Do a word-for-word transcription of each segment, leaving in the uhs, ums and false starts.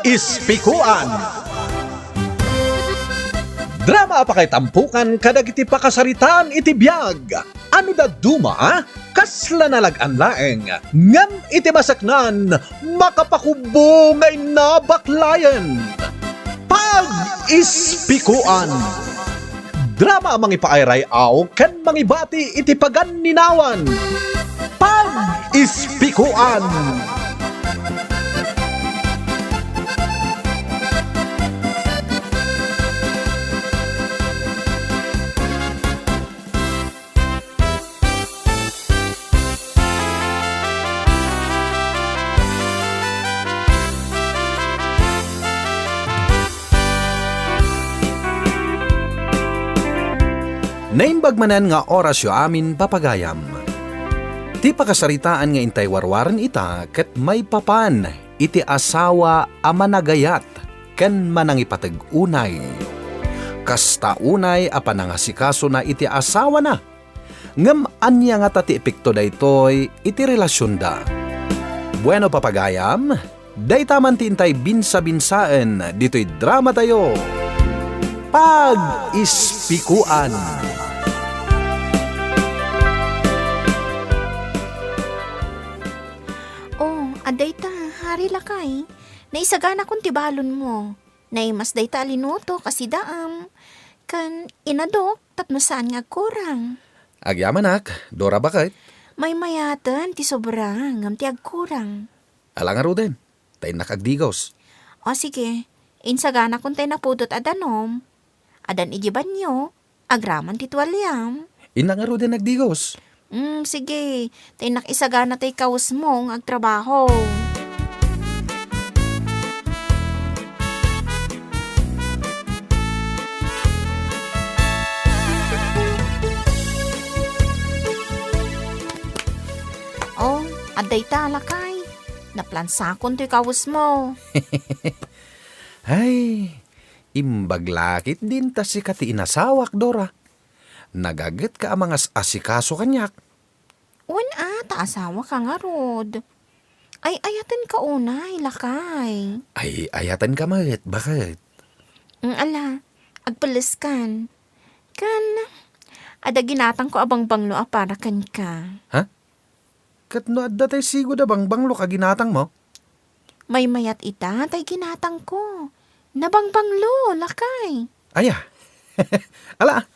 Ispikuan. Drama a pakaitampokan kadagiti pakasaritaan iti biag. Ano dadduma, kasla nalagan laeng, ngem iti masaknan, makapakubbo nga inna baklayen. Pag-ispikuan. Drama a mangipaayray-aw ken mangibati iti paganninawan. Pag-ispikuan. Naimbag manen nga orasyo amin, papagayam. Ti pakasaritaan nga intay warwaren ita ket maipapan iti asawa a managayat ken manangipateg unay. Kasta unay a panangasikasona iti asawana. Ngem ania ngata ti epekto daytoy iti relasionda? Bueno, papagayam, dayta man ti intay binsabinsaen ditoy dramatayo. Pag-ispikuan. Oh, adda ita, hari lakay. Naisaganakon ti balonmo. Naimas dayta a linuto, kasidaam. Ken inadok tapno saan nga agkurang. Agyamanak, Dora, baket. Maymayaten ti sobra, ngem ti agkurang. Ala ngaruden, ta innak agdigos. O sige, insaganakon tay napudot a danum. Adan idiay banio, agraman ti tualiam. Innak ngaruden agdigos. Mm, sige, ta innak isagana tay kawesmo nga agtrabaho. Oh, adda ita, lakay. Naplansakon toy kawesmo. Ay, imbag la ketdin ta sika ti inasawak, Dora. Nagagetka a mangas-asikaso kaniak. Wen a, ta asawaka ngarud. Ay-ayatenka unay, lakay. Ay-ayatenka met, baket. Mm, ala, agpelleskan. Ken, adda ginatangko a bangbanglo a para kenka. Ha? Ket no adda tay sigud a bangbanglo a ginatangmo? Maymayat ita tay ginatangko. Nabangbanglo, lakay. Aya. Ala,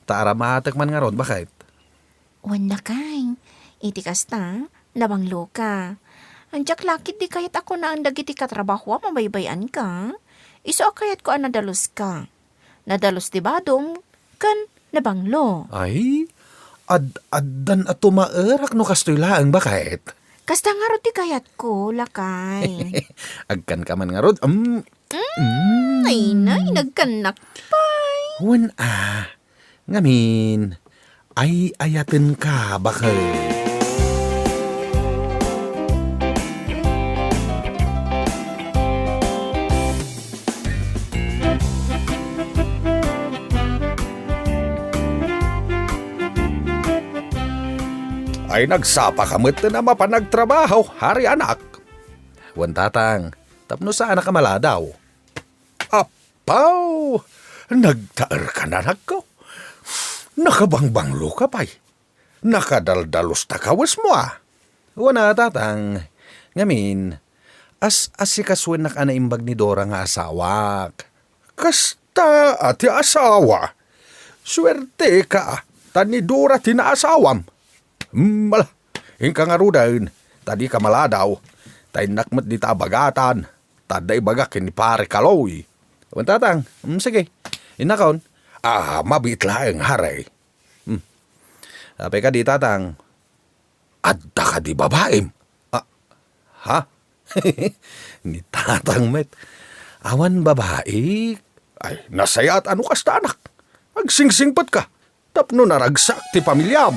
ta aramatek man ngarud, baket. Wen, lakay. Iti kasta, nabangloka. Diak la ketdi kayat a kunaen dagiti katrabahoam a baybay-anka. Isu a kayatko a nadaluska. Nadalus ti badom ken nabanglo. Ay, ad-addan a tumaerak no kastoy laeng, baket. Kasta ngarud ti kayatko, lakay. Agkanka man ngarud. Mm. Mm. Ay, nay, nagkannak pay. Wen a. Ngamin, ay-ayatenka, baket. Ay, nagsapaka met a mapan agtrabaho, hari anak. Wen, tatang, tapno saanak a maladaw. Apaw! Nagtaerkan, anakko. Nakabangbangloka pay. Nakadaldalus ta kawesmo a. Wen a, tatang. Ngamin, as-asikasuennak a naimbag ni Dora nga asawak. Kasta a ti asawa. Suerteka a, ta ni Dora ti naasawam. Mm, ala, inka ngaruden, ta dika maladaw. Ta innak met dita a bagatan, ta adda ibagak ken ni Pare Kaloy. Wen, tatang. Mm, sige. Innakon. Ah, mabiit laeng, hari. Hmm. Apay kadi, tatang? Adda kadi babaim? Ah, ha? Ni tatang met. Awan babai? Ay, nasayaat a no kasta, anak. Agsingsingpetka tapno naragsak ti pamiliam.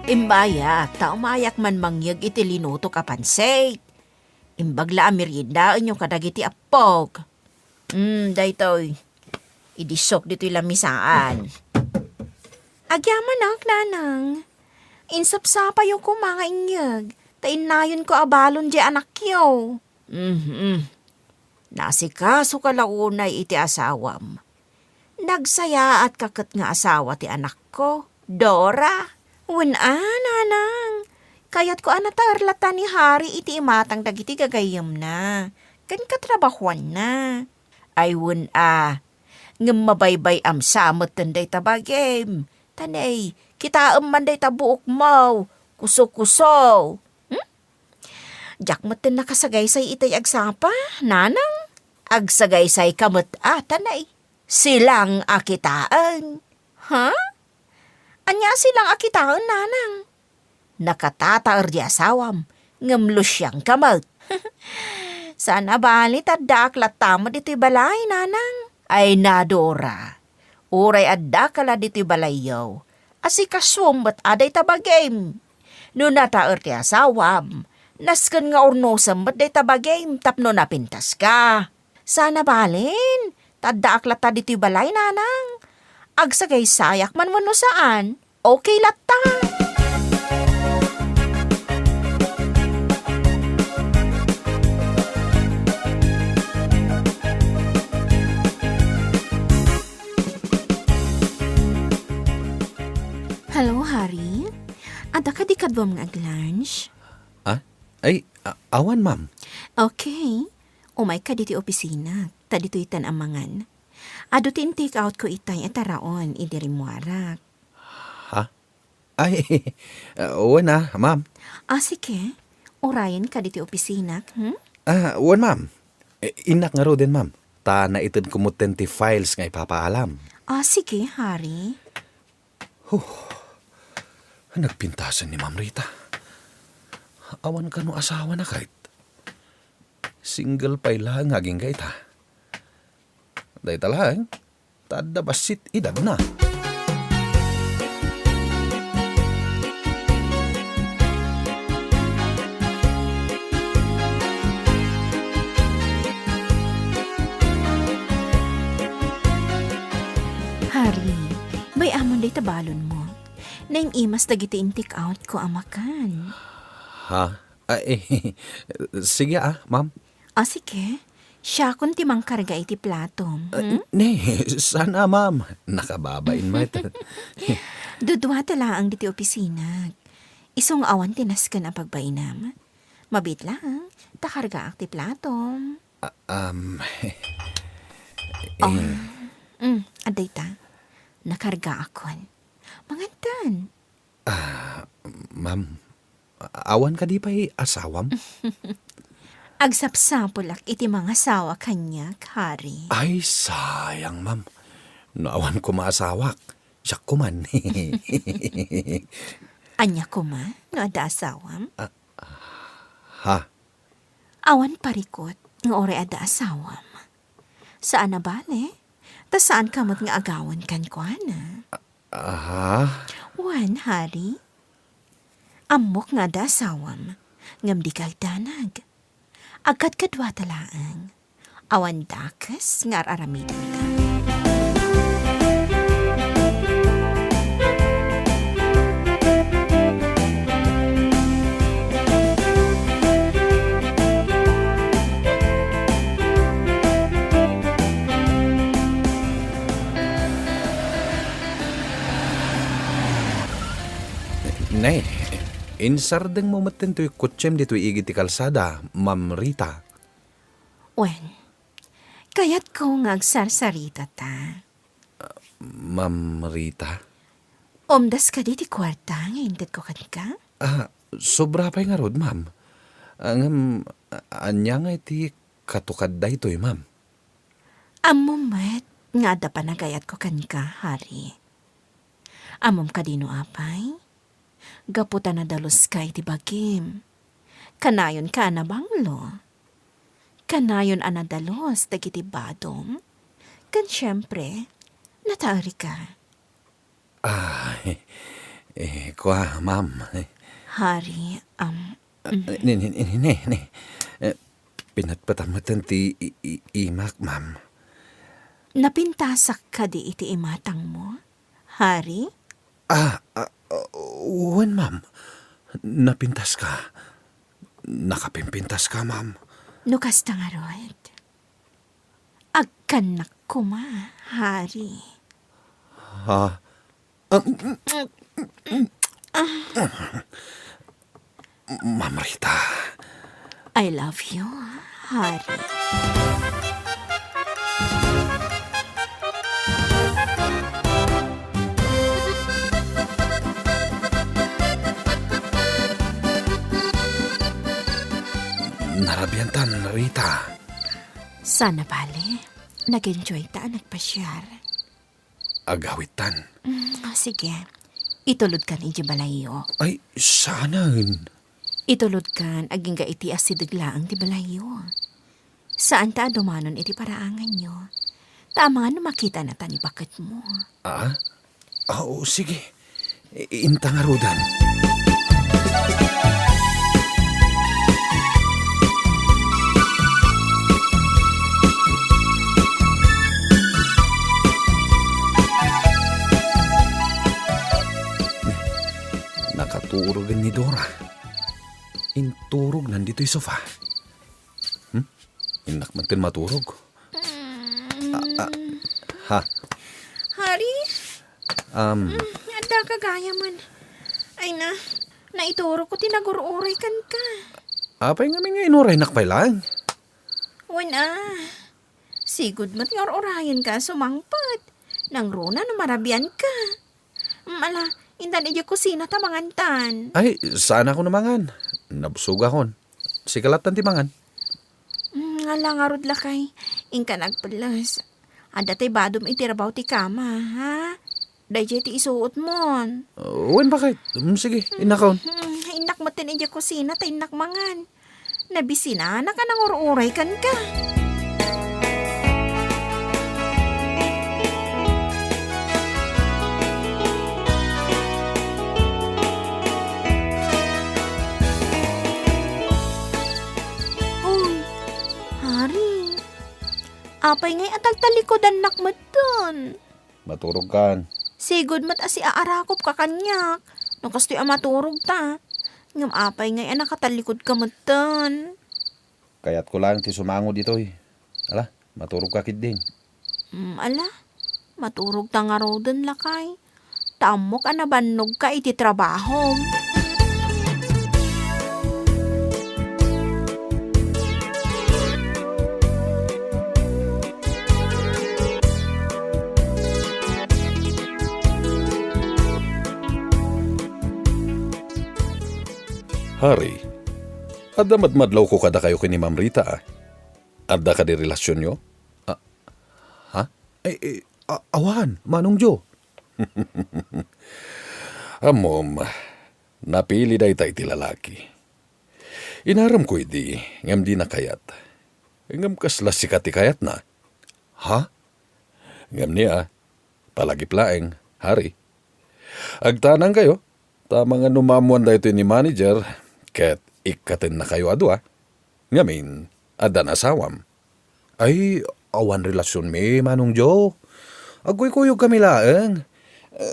Imbayak, ta umayak man mangyeg iti linutok a pansit. Imbag la a meriendaenyo kadagiti appok. Mm, daytoy. idi siak ditoy lamisaan. Agyamanak, Nanang. Insapsapayo koma nga inyeg, ta innayonko a balon diay anakyo. Mhm. Naasikasoka la unay iti asawam. Nagsayaatka ket nga asawa ti anakko, Dora. Wen a, Nanang. Kayatko a nataer latta ni Harry iti imatang dagiti gagayyemna ken katrabahuanna. Ay wen a, ngem mabaybay-am sa metten dayta bagim. Ta nay, kitaem man dayta buokmo, kusokuso. Hmm? Diak metten nakasagaysay itay agsapa, Nanang. Agsagaysayka met a, ta nay, silang a kitaen. Ha? Ania silang a kitaen, Nanang? Nakatataer di asawam, ngem lusiangka met. Saan a bali ta addaak latta met ditoy balay, Nanang. Ay na, Dora, uray addaka la ditoy balayyo, asikasuem met a dayta bagim. No nataer ti asawam, nasken nga urnosem met dayta bagim tapno napintaska. Saan a bali ta addaak latta ditoy balay, Nanang. Agsagaysayak man wenno saan, okay latta. Hello, Harry. Adda kadi kaduam nga ag-lunch? Ah? Ay, a-, awan, ma'am. Okay. Umayka ditoy opisina, ta ditoytan a mangan. Adu ti in-take outko itay a taraon idi rimmuarak. Ha? Ay, ah, wen a, ma'am. Ah, sige. Urayenka ditoy opisinak, hmm? Ah, wen, ma'am. Eh, innak ngaruden, ma'am. Ta naitedko metten ti files nga ipapaalam. Ah, sige, Harry. Huh. Nagpintasen ni Ma'am Rita. Awan kano asawana ket. Single pay laeng nga agingga ita. Dayta laeng, ta adda bassit edadna. Harry, bay-amon dayta balonmo. Naim-imas dagiti in-take outko a makan. Ha? Ay, sige, ah, ma'am. Ah, sige. Siakon ti mangkarga iti platom, ah, hmm? Ne, saan a, ma'am. Nakababain met. Dudua ta laeng ditoy opisinak. Isu nga awan ti nasken a pagbainam. Mabiit laeng, ta kargaak ti platom. Ah, um, oh. Eh. Mm, adda ita. Nakargaakon. Mangantan. Ah, ma'am, awan kadi pay asawam? Agsapsapulak iti mangasawa kaniak, Harry. Ay, sayang, ma'am. No awan koma asawak, siak koman. Ania koma no adda asawam? Ah, ha? Awan parikut nga uray adda asawam. Saan a bale, ta saanka met nga agawen kenkuana. Aha? Wen, Harry. Ammok nga adda asawam, ngem dika agdanag. Agkadkaduata laeng. Awan dakes nga ar-aramidenka. Ne, insardengmo metten toy kotsem ditoy igid ti kalsada, Ma'am Rita. Wen, kayatko nga agsarsarita ta. Ma'am Rita? Umdas kadi ti kuarta nga intedko kenka? Ah, sobra pay ngarud, ma'am. Ah, ngem, ania nga iti katukad daytoy, ma'am? Ammom met nga adda panagayatko kenka, Harry. Ammom kadi no apay? Gapu ta nadaluska iti bagim. Kanayonka a nabanglo. Kanayon a nadalus dagiti badom. Ken siempre, nataerika. Ah, eh, eh, kua, ma'am. Harry, um, ah, mm. Ne, ne, ne, ne, ne. Eh, pinatpatam metten ti i-, i-, imak, ma'am. Napintasak kadi iti imatangmo, Harry? Ah, ah, wen, ma'am. Napintaska. Nakapimpintaska, ma'am. No kasta ngarud, agkannak koma, Harry. Ha? Ah, Ma'am Rita. I love you, Harry. Narabiantan, Rita. Saan a bale, nag-enjoy ta a nagpasiar. Agawidtan. Mm, ah, sige. Itulodkan iti balayyo. Ay, saanen. Itulodkan agingga iti asideg laeng ti balayyo. Saan ta a dumanon iti paraanganyo. Ta amangan no makitanata ni baketmo. Ah? Ah, oo, sige. I-, inta ngaruden. Nakaturogen ni Dora. Inturognan ditoy sofa. Hmm? Innak met ken maturog. Ah, ah, ha? Harry? Um, Mm, adda ka gayam. Ay na, naiturogko ti nagur-uray kenka. Apay ngamin nga inuraynak pay laeng? Wen a. Sigud met nga ur-urayenka a sumangpet. Nangruna no marabianka. Mm, ala, intan idiay kusina ta mangantan. Ay, saan ako no mangan. Nabusogakon. Sika lattan ti mangan. Mm, ala ngarud lakay. Inka nagpelles. Adda tay badom iti rabaw ti kama, ha? Daydiay ti isuotmon. Uh, wen bakit? Mm, sige, innakon. Mm, innak met idiay kusina ta innak mangan. Nabisinanak a nangur-uray kenka. Uy, Harry, apay ngay a taltalikudannak metten? Maturogkan. Sigud met a siaarakopka kaniak, no kastoy a maturogta. Ngem apay ngay a nakatalikudka metten? Kayatko laeng ti sumango ditoy. Ala, maturogka ketdin. Mm, ala, maturogta ngaruden, lakay. Ta ammok a nabannogka iti trabahom. Harry, adda madmadlawko kadakayo ken ni Ma'am Rita, a. Adda kadi relasionyo? Ah, ha? Ay, eh, a-, awan, Manong Joe. Ammom, napili dayta iti lalaki. Inaramko idi, ngem dina kayat. Ngem kasla sika ti kayatna. Ha? Ngem ni a, palagip laeng, Harry. Agtanangkayo, ta amangan no maammoan daytoy ni manager, ket ikkatennakayo a dua. Ngamin, addan asawam. Ay, awan relasionmi, Manong Joe. Agkuykuyogkami laeng.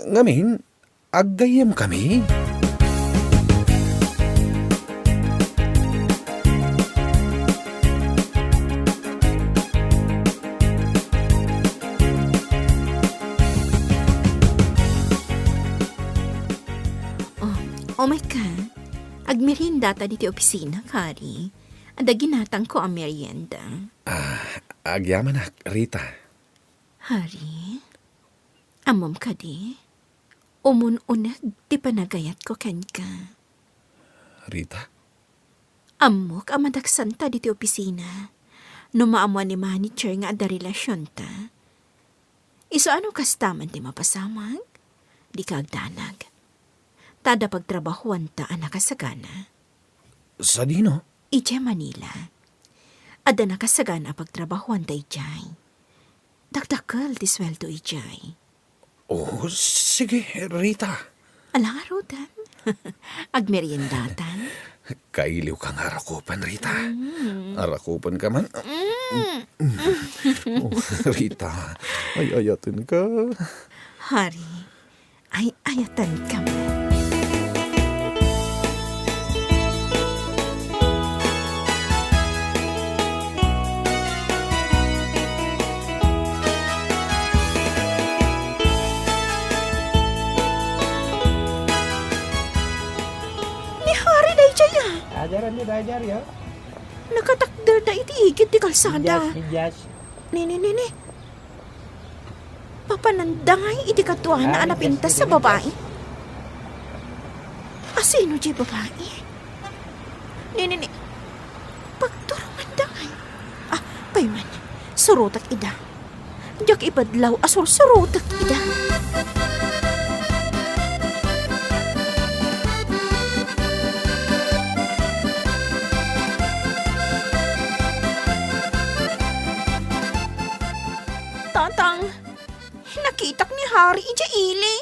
Ngamin, aggayyemkami. Oh, oh my God. Agmeriendata diti opisina, Kari. Adda ginatangko a merienda. Ah, agyamanak, Rita. Harry, ammom kadi, umun-uneg ti panagayatko kenka. Rita? Ammok a madagsanta diti opisina. No maammoan ni manager nga adda relasionta. Isu a no kasta man ti mapasamak, dika agdanag. Ta adda pagtrabahoanta a nakasagana. Sadino? Idiay Manila. Adda nakasagana a pagtrabahoanta idiay. Dakdakkel ti sueldo idiay. Oh, sige, Rita. Ala ngaruden. Agmeriendatan. Kailiwka nga arakupan, Rita. Mm. Arakupanka man. Mm. Oh, Rita, ay-ayatenka. Hari, ay-ayatenka. Ni Hari daydiay, a. Ajaran ni daydiay, a. Nakatakderda iti igid ti kalsada. Medyas, medyas. Ni, ni, ni, ni. Papananda ngay iti kaduana a napintas a babai. Asino diay babai? Ni, ni, ni. Pagturonganda ngay. Ah, payman. Surotek ida. Diak ipadlaw a sursurotek ida. Tatang, nakitak ni Hari idiay ili.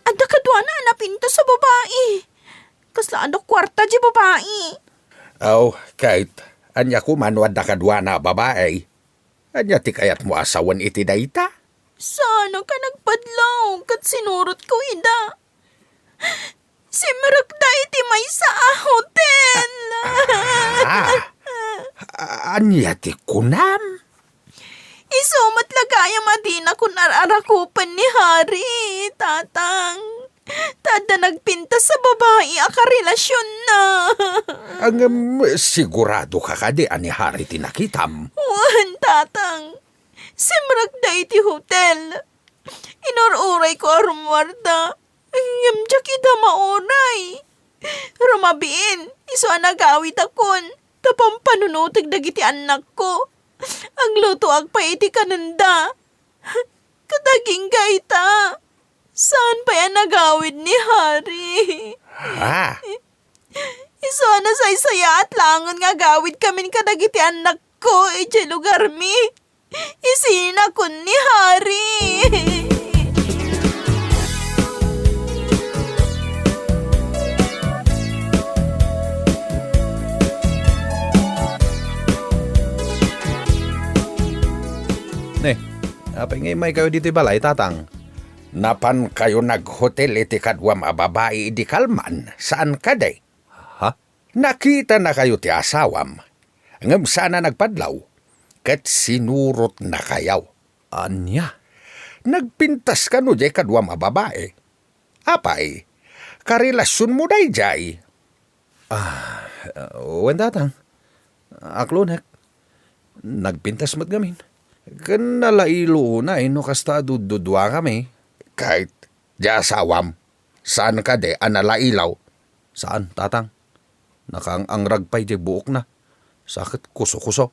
Adda kaduana a napintas a babai. Kasla adda kuarta diay babai. Aw, Kate, ania koma no adda kaduana a babai? Ania ti kayatmo a sawen iti dayta? Saan a nagpadlaw ket sinurotko ida. Simrekda iti maysa a hotel. Ah, ania ti kunam? Isu met la gayam a dinakon ar-arakupen ni Hari, Tatang. Ta adda nagpintas a babai a karelasionna. Ngem siguradoka kadi a ni Hari ti nakitam? Wen, Tatang. Simrekda iti hotel. Inur-urayko a rummuarda. Ngem diak ida mauray. Rumabiin, isu a nagawidakon, ta pampanunotek dagiti annakko. Aglutoak pay iti kanenda. Ket agingga ita, saan pay a nagawid ni Hari. Ha? Isu a nasaysayaat laengen nga agawidkamin kadagiti annakko idiay lugarmi. Isina kun ni Hari. Ne, apay nga immaykayo ditoy balay, Tatang? Napankayo naghotel iti kaduam a babai idi kalman, saan kadi? Ha? Nakitanakayo ti asawam, ngem saan a nagpadlaw, ket sinurotnakayo. Ania? Nagpintas kano diay kaduam a babai? Apay, karelasionmo daydiay? Ah, wen, Tatang. Aklonek. Nagpintas met ngamin. Ken nalailo unay no kasta a dudduduakami. Kayat, diay asawam, saan kadi a nalailaw? Saan, Tatang. Nakaang-angrag pay diay buokna. Sa ket kusokuso.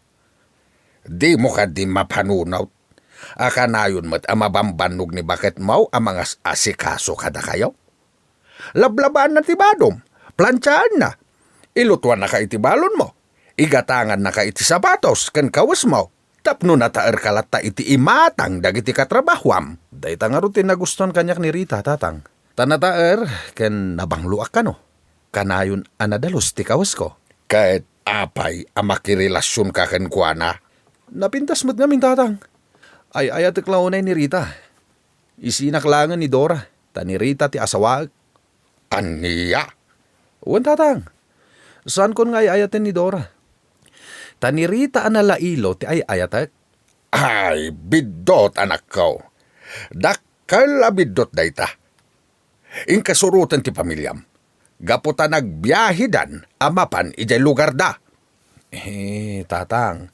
Dimo kadi mapanunot a kanayon met a mabambannog ni baketmo a mangas-asikaso kadakayo? Lablabaanna ti balom, plantiaanna, ilutuannaka iti balonmo, igatangannaka iti sapatos ken kawesmo, tapno nataerka latta iti imatang dagiti katrabahoam. Dayta ngarud ti nagustuan kaniak ni Rita, Tatang. Ta nataer ken nabangloak kano. Kanayon a nadalus ti kawesko. Ket apay a makirelasionka kenkuana? Napintas met ngamin, Tatang. Ay-ayatek la unay ni Rita. Isinak laengen ni Dora, ta ni Rita ti asawaek. Ania? Wen, Tatang. Saankon nga ay-ayaten ni Dora. Ta ni Rita a nalailo ti ay-ayatek. Ay, biddut, anakko. Dakkel a biddut dayta. Inka suroten ti pamiliam. Gapu ta nagbiahedan a mapan idiay lugarda. Eh, Tatang,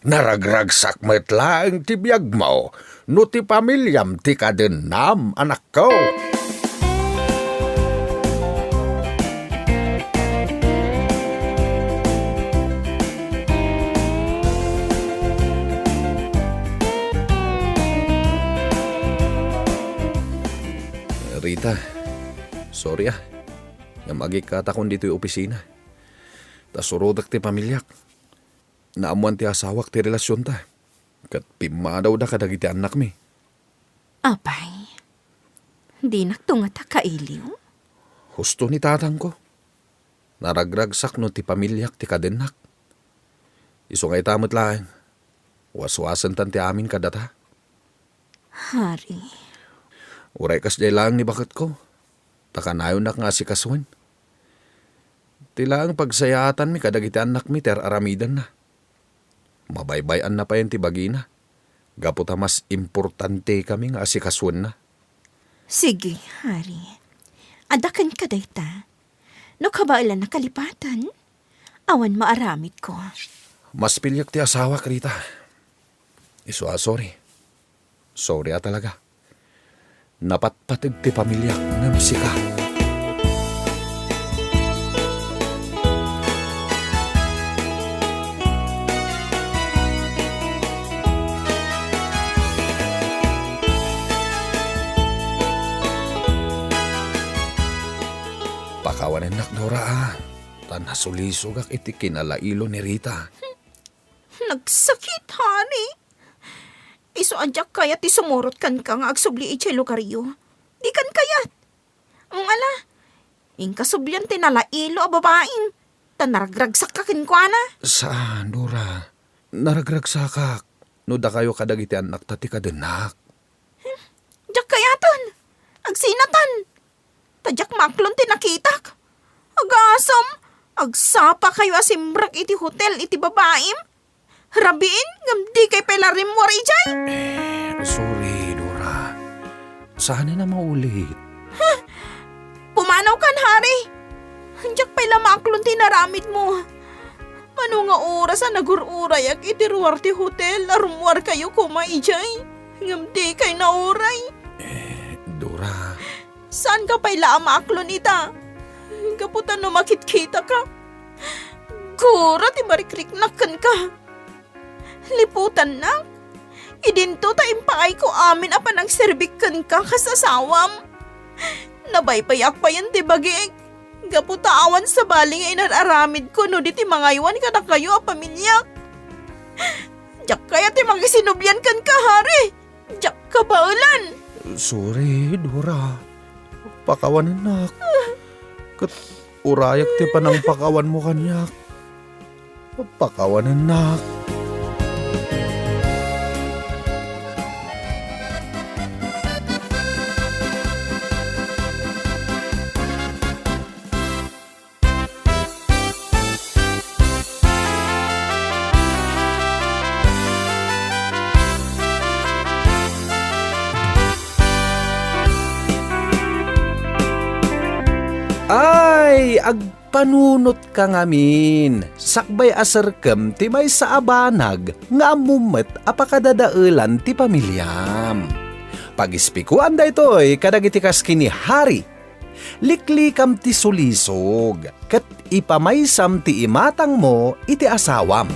naragragsak met laeng ti biagmo no ti pamiliam ti kadennam, anakko. Rita, sorry, ah. Ngem agikkatakon ditoy opisina. Ta surotek ti pamiliak. Naammoan ti asawak ti relasionta. Ket pimmadawda kadagiti annakmi. Apay, dinakto ngata kailiw? Husto ni tatangko. Naragragsak no ti pamiliak ti kadennak. Isu nga ita met laeng, Waswasentan ti amin kadata. Hari. Uray kasdiay laeng ni baketko, ta kanayonnak nga asikasuen. Ti laeng pagsayaatanmi kadagiti annakmi ti ar-aramidenna. Mabaybay-anna payen ti bagina, gapu ta mas importantekami nga asikasuenna. Sige, Hari. Adda kenka dayta. No kabaelan a kalipatan, awan maaramidko. Mas piliek ti asawak, Rita. Isu a sorry. Sorry a talaga. Napatpateg ti pamiliak ngem sika. Pakawanennak, Dora, a, ta nasulisogak iti kinalailo ni Rita. Nagsakit, Hari. Isu a diak kayat ti sumurot kenka nga agsubli idiay lugaryo. Dikan kayat. Ngala, inka sublian ti nalailo a babaim, ta naragragsakka kenkuana. Saan, Dora. Naragragsakak no dakayo kadagiti annakta ti kadennak. Diak kayaten. Agsinatan. Ta diak maaklon ti nakitak. Agasem, agsapakayo a simrek iti hotel iti babaim. Rabiin, ngem dikay pay la rimmuar idiay. Eh, sorry, Dora. Saan a maulit. Pumanawkan, Hari. Diak pay la maaklon ti inaramidmo. Mano nga oras a nagur-urayak iti ruar ti hotel a rummuarkayo koma idiay, ngem dikay nauray. Eh, Dora. Saanka pay la a maaklon ita? Gapu ta no makitkitaka, gura ti marikriknak kenka. Liputannak, idinto ta impaayko amin a panangserbik kenka kas asawam. Nabaybayak payen ti bagik, gapu ta awan sabali nga inar-aramidko no di ti mangaywan kadakayo a pamiliak. Diak kayat ti makisinublian kenka, Hari. Diak kabaelan. Sorry, Dora. Pakawanennak. Ket urayak ti panangpakawanmo kaniak. Pakawanennak. Ay, agpanunotka ngamin. Sakbay a serkem ti maysa a banag nga ammom met a pakadadaelan ti pamiliam. Pagispikoan daytoy kadagiti kas ken ni Hari. Liklikam ti sulisog, ket ipamaysam ti imatangmo iti asawam.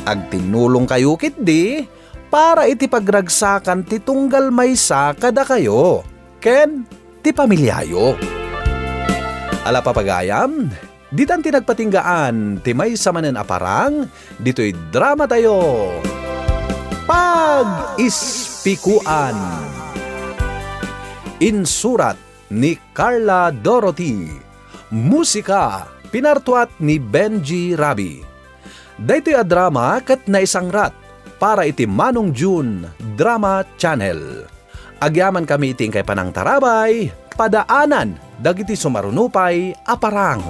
Agtinnulongkayo ketdi para iti pagragsakan ti tunggal maysa kadakayo ken ti pamiliayo. Ala, papagayam, ditan ti nagpatinggaan ti maysa manen a parang ditoy dramatayo. Pag-ispikoan. Insurat ni Carla Dorothy. Musika, pinartuat ni Benji Rabi. Daytoy a drama ket naisangrat para iti Manong June Drama Channel. Agyamankami iti inkay panangtarabay, padaanan dagiti sumaruno pay a parang.